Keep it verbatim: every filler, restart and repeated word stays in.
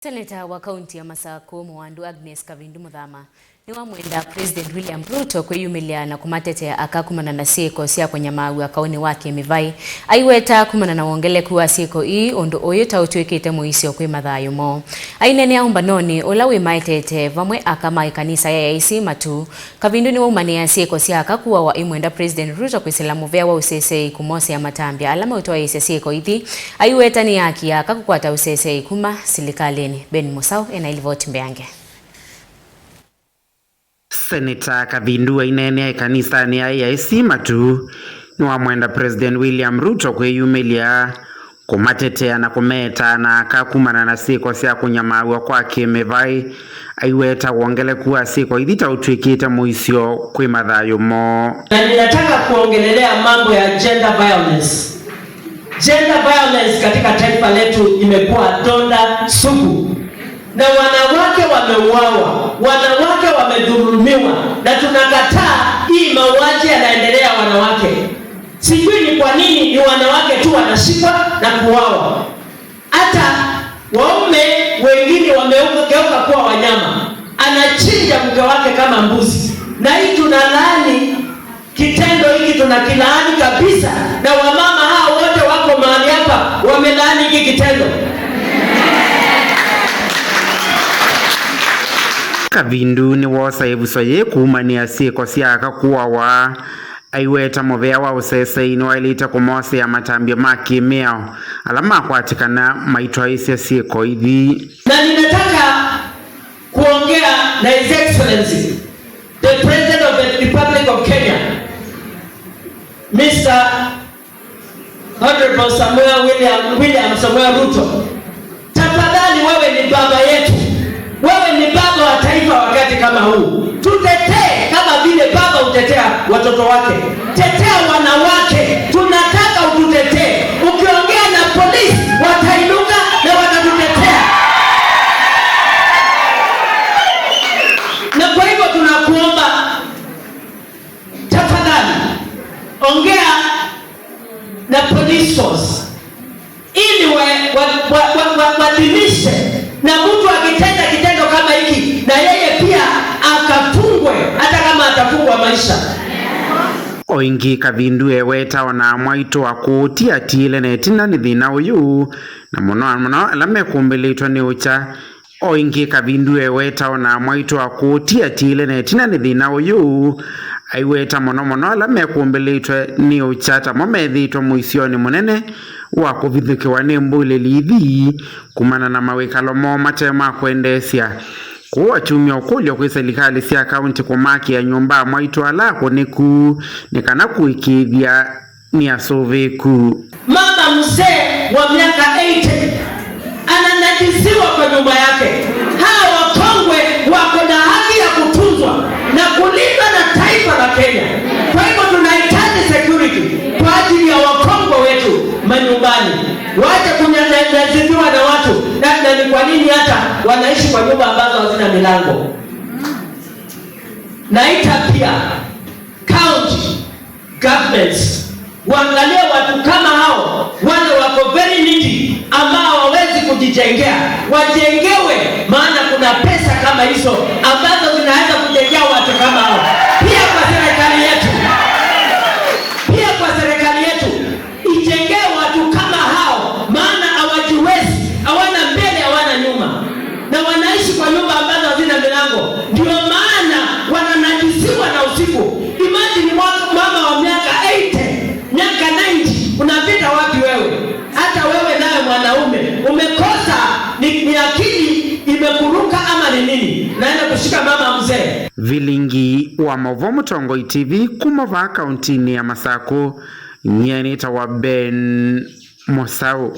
Seneta wa kaunti ya Masakũ, Mũwandu Agnes Kavindu Mũthama, nĩwamwenda President William Ruto kwĩyumĩlya na kũmatetea aka kumana na syĩko sya kũnyamaaw'a kaũnĩ wa Kĩmĩvai, aiweta kumana na wongeleku wa syĩko ii, ũndũ ũyũ ta ũtw'ĩkĩte mũisyo kwĩ mathayũ moo. Aineenea ũmbanonĩ ũla wĩmaetete vamwe aka ma ĩkanisa ya A I C Matu, Kavindu nĩwaumanĩa syĩko sya aka kũawa, aimwenda President Ruto kwĩsĩla mũvea wa ũseseĩ kũmosea matambya ala maũtwaĩĩsya syĩko ithi, aiweta nĩ haki ya aka kũkwata ũseseĩ kuma silikalĩnĩ. Ben Mũsaũ ena livoti mbeange. Seneta Kavindu aineenea ĩkanisanĩ ya A I C Matu nĩwamwenda President William Ruto kwĩyumĩlya kũmatetea na kũmeetaa na aka kumana na syĩko sya kũnyamaaw'a kwa kĩmĩvaĩ, aiweta wongeleku wa syĩko ithi ta ũtw'ĩkĩte mũisyo kwĩ mathayũ moo. Na ninataka kuongelelea mambo ya gender violence. Gender violence katika taifa letu imekuwa donda sugu, na wanawake wameuawa, wanawake wamedhulumiwa, na tunakataa hii mauaji yanaendelea wanawake. Sijui ni kwa nini ni wanawake tu wanashikwa na kuuawa. Hata waume wengine wamegeuka kuwa wanyama. Anachinja mke wake kama mbuzi. Na hii tunalaani, kitendo hiki tunakilaani kabisa, na wamama hao wote wako mahali hapa wamelaani hiki kitendo. Kavindu nĩwosa ĩvuso yĩĩ kuumanĩa syĩko sya aka kũawa. Aiweta mũvea wa ũseseĩ nĩwaĩlĩte kũmosea matambya ma kĩmĩao ala makwatĩkana maitwaĩĩsya syĩko ithi. Na ninataka kuongea na His Excellency, the President of the Republic of Kenya, Mister Honorable Samuel William, William Samuel Ruto. Tafadhali, wewe ni baba yetu. Wewe ni baba wa taifa wakati kama huu. Tutetee kama vile baba hutetea watoto wake. Tetea wanawake. Tunataka ututetee. Ukiongea na polisi, watainuka na watatutetea. Na kwa hivyo tunakuomba, tafadhali, ongea na police force ili wa, wa, wa, wa, wa, waadhimishe, na mtu akitenda kitendo kama hiki, na yeye pia akafungwe, hata kama atafungwa maisha. O ĩngĩ, Kavindu eweta o na amwaitũ akũũ ti atiĩle na ĩtina nĩ thĩna ũyũ, na mũno mũno ala mekũmbĩlĩtwe nĩ ũkya. O ĩngĩ, Kavindu eweta o na amwaitũ akũũ ti atiĩle na ĩtina nĩ thĩna ũyũ. Aiweta mũno mũno ala mekũmbĩlĩtwe nĩ ũkya tamo methĩĩtwe mũisyonĩ mũnene wa kũvithũkĩwa nĩ mbũlĩli ithi kumana na mawĩkalo moo mate ma kwendeesya. Kwoou akyumya ũkũlyo kwĩ silikalĩ sya kaunti kũmakĩa nyũmba amwaitũ ala akũnĩku nĩ kana kũĩkĩĩthya nĩasũvĩĩku. Mama mzee wa miaka eighty ananajisiwa kwa nyumba yake. Hawa wakongwe wako na haki ya kutunzwa na kulindwa na taifa la Kenya. Kwa hivyo tunahitaji security kwa ajili ya wakongwe wetu manyumbani. Waache kunyanyasiwa na watu, na, na ni kwa nini hata wanaishi kwa nyumba ambazo hazina milango? Naita pia county governments waangalie watu kama hao, wale wako very needy, ambao hawawezi kujijengea, wajengewe, maana kuna pesa kama hizo ambazo zinaweza kujengea watu kama hao. Pia kwa serikali yetu, pia kwa serikali yetu, ijengee watu kama hao, maana hawajiwezi, hawana mbele, hawana nyuma, na wanaishi kwa nyumba ambazo hazina milango, ndio maana wananajisiwa na usiku. Imagine mwa-, mama wa miaka eighty, miaka ninety, unapita wapi wewe? Hata wewe naye mwanaume umekosa, ni, ni akili imekuruka ama ni nini? Naenda kushika mama mzee. Vilingi wa Mauvoo Mũtongoi T V kuma vaa kauntinĩ ya Masakũ, nyie nĩtawa Ben Mũsaũ.